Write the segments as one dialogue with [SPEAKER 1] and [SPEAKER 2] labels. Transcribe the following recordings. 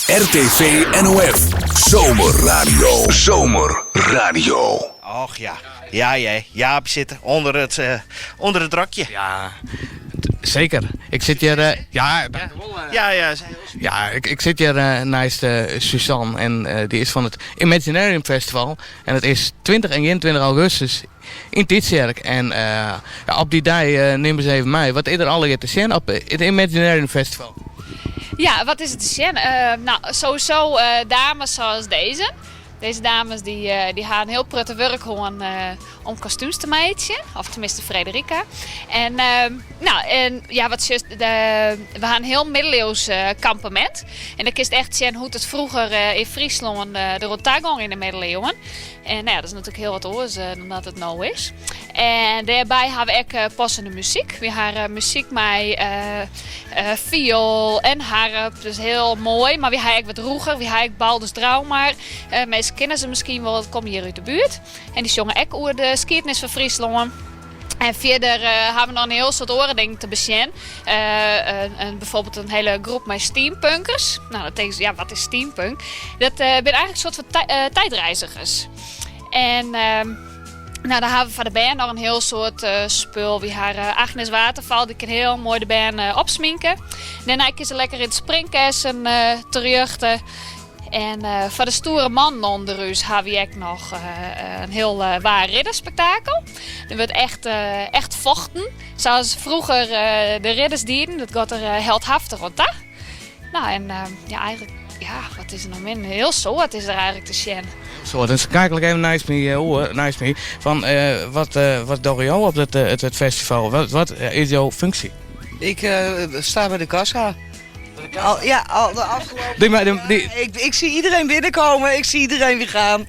[SPEAKER 1] RTV NOF Zomerradio. Zomerradio.
[SPEAKER 2] Och ja, ja ja, Jaap sit ûnder it rokje.
[SPEAKER 3] Ja, seker. Ik sit hjir. Eh, ja,
[SPEAKER 2] ja, ja,
[SPEAKER 3] ja ik, ik sit hjir eh, neist eh, Suzanne en dy is fan it Imaginarium Festival. En it is 20 en 21 augustus yn Tytsjerk. En ja, op dy dei nim ús even mei. Wat is der allegear te sjen op it Imaginarium Festival?
[SPEAKER 4] Ja, wat is der te sjen? Nou, sowieso dames zoals deze. Deze dames dy, dy ha in hiel protte wurk hân om kostúms te meitsjen. Of teminsten Frederica. En, nou, en ja, wat sjochst, we ha in hiel middeleeuws kampemint. En dan kinst echt sjen hoe't it froeger yn Fryslân deroan ta gong yn de middeleeuwen. En nou ja, dat is natuerlik hiel wat oars dan dat it no is. En dêrby ha we ek passende muzyk. We ha muzyk mei fioel en harp, dus hiel moai. Mar we ha ek wat rûger, we ha ek Baldrs Draumar. Minsken kenne se miskien wol, dat komme hjir út de buert. En dy sjonge ek oer de skiednis fan Fryslân. En fierder ha we noch in hiel soad oare dingen te besjen. Bijvoorbeeld in hiele groep mei steampunkers. Nou, dan tinke se, ja, wat is steampunk? Dat binne eigentlik in soart fan tijdreizigers. En nou, dan ha we foar de bern noch in hiel soad spul. We ha Agnes Waterval, dy kin hiel moai de bern opsminke. Dêrnei kinne se lekker yn it springkessen terjochte. En foar de stoere mannen ûnder ús ha wy ek noch in hiel waar ridderspektakel. Der wurdt echt, echt fochten, sa as froeger de ridders dienen. Dat giet der heldhaftich oan ta. Nou, en ja, eigentlik, ja, wat is der noch mear? In hiel soad is der eigentlik te sjen.
[SPEAKER 3] Soad. En skeakelje ik even neist my oer, neist my, fan wat, wat dogge jo op dat, it festival? Wat, wat is jo funksje?
[SPEAKER 5] Ik sta by de kassa. Al, ja, al de afgelopen...
[SPEAKER 3] Die, maar, die, die...
[SPEAKER 5] Ik, ik zie iedereen binnenkomen, ik zie iedereen weer gaan.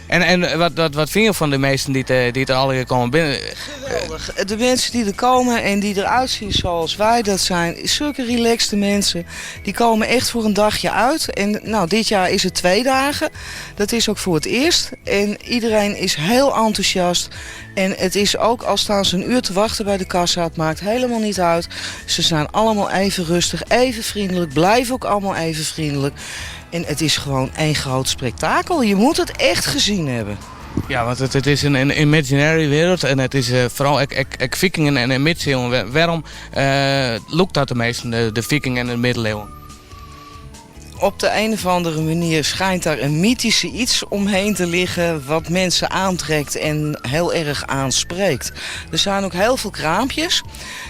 [SPEAKER 3] En, en wat, wat, wat fine jo fan de minsken dy't, dy't der allegear komme binne?
[SPEAKER 5] Geweldig. De mensen die er komen en die eruit zien zoals wij, dat zijn zulke relaxte mensen. Die komen echt voor een dagje uit. En nou, dit jaar is het 2 dagen. Dat is ook voor het eerst. En iedereen is heel enthousiast. En het is ook al staan ze een uur te wachten bij de kassa, het maakt helemaal niet uit. Ze zijn allemaal even rustig, even vriendelijk, blijven ook allemaal even vriendelijk. En het is gewoon één groot spektakel. Je moet het echt gezien hebben.
[SPEAKER 3] Ja, want it, it is in, in imaginary wereld en it is uh, foaral ek, ek, ek vikingen en, en midsiuwen. Wêrom uh, lûkt dat de measten, de, de vikingen en de middeleeuwen?
[SPEAKER 5] Op de een of andere manier schijnt daar een mythische iets omheen te liggen wat mensen aantrekt en heel erg aanspreekt. Er zijn ook heel veel kraampjes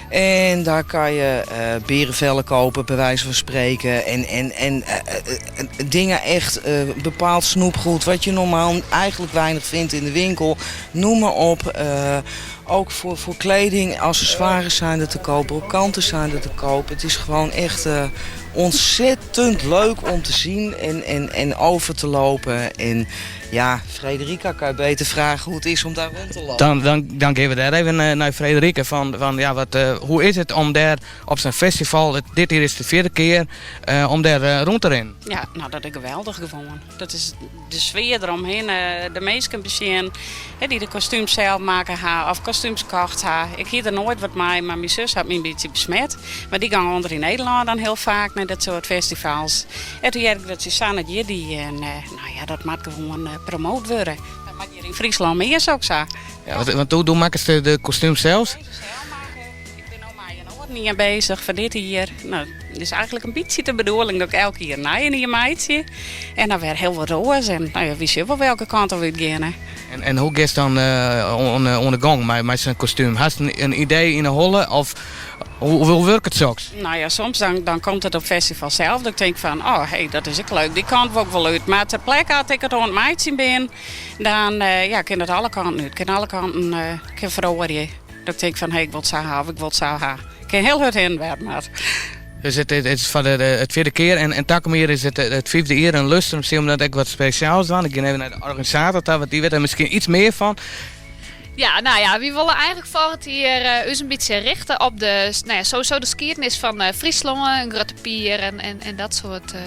[SPEAKER 5] en daar kan je uh, berenvellen kopen, bij wijze van spreken. En, en, en uh, dingen echt, bepaald snoepgoed wat je normaal eigenlijk weinig vindt in de winkel. Noem maar op. Ook voor, voor kleding, accessoires zijn er te koop, brokanten zijn er te koop. Het is gewoon echt ontzettend leuk om te zien en, en, en over te lopen. En ja, Frederica kan je beter vragen hoe het is om daar rond te lopen.
[SPEAKER 3] Dan, dan, dan gean we dêr even nei Frederike. Fan, fan, ja, wat, uh, hoe is it om dêr op sa'n festival, it, dit jier is it de fjirde kear, uh, om dêr rûn te rinnen?
[SPEAKER 6] Ja, nou dat is geweldich gewoan. Dat is de sfear deromhinne, de minsken besjen dy't de kostúms sels makke ha of kostúms kocht ha. Ik hie der noait wat mei, mar myn sus hat my in bytsje besmet. Mar dy gong ûnder yn Nederlân dan hiel faak nei dat soart festivals. En toen hearde ik dat Suzanne it hjir die en nou ja, dat moat gewoan promoat wurde. Dat moat hjir yn Fryslân mear soks ha.
[SPEAKER 3] Ja, want do, do makkest de kostúms sels?
[SPEAKER 6] Ik bin no mei in oaren ien bezich foar dit jier. No, it is eigentlik in bytsje de bedoeling dat ik elk jier in nijen ien meitsje. En dan wer hiel wat oars. En no ja, wy sjogge wol welke kant oft we útgeane.
[SPEAKER 3] En, en hoe giest dan oan de gong mei, mei sa'n kostúm? Hast in, in idee yn 'e holle of hoe, hoe wurket soks?
[SPEAKER 6] Nou ja, soms dan, dan komt it op festival sels dat ik tink fan, oh hey, dat is ek leuk, dy kant wol ik wol út. Mar ter plekke as ik it oan it meitsjen bin, dan ja, kin it alle kanten út. Kin alle kanten kin feroarje. Dat ik tink fan, hey, ik wol it sa ha of ik wol it sa ha. Ik kin hiel hurd hinne wer, mar.
[SPEAKER 3] Dus it, it is foar de, it fjirde kear en, en takom jier is it it fyfde jier en Lustrum sil dat ek wat spesjaals dwaan. Ik gean even nei de organisator ta, want dy wit der miskien iets mear fan.
[SPEAKER 4] Ja, nou ja, wy wolle eigenlik folgjend jier eh, ús in bytsje richte op de, nou ja, sowieso de skiednis fan eh, Fryslân, Grutte Pier en, en, en dat soart eh,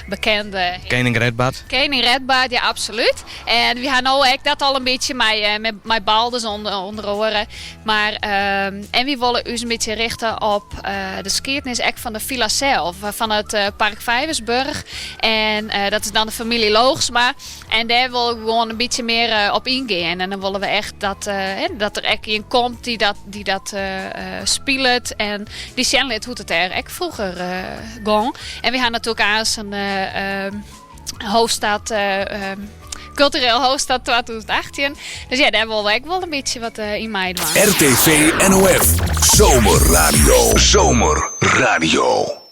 [SPEAKER 4] bekende.
[SPEAKER 3] Kening Redbad.
[SPEAKER 4] Kening Redbad, ja absoluut. En wy ha no ek dat al in bytsje mei, eh, mei, mei Baldrs ûnder, ûnder oare. Mar, ehm, en wy wolle ús in bytsje richte op eh, de skiednis ek fan de villa sels, fan it eh, Park Vijversburg. En eh, dat is dan de famylje Looxma. En dêr wol ik gewoan in bytsje mear eh, op yngean. En dan wolle we echt dat, eh, hè, dat der ek ien komt dy't dat, dy't dat eh, spilet. En dy't sjen lit hoe't it dêr ek froeger gong. En wy ha natuerlik aanst in hoofdstad, kultureel hoofdstad 2018. Dus ja, dêr wolle we ek wol in bytsje wat yn meidwaan.
[SPEAKER 1] RTV NOF Zomerradio. Zomerradio.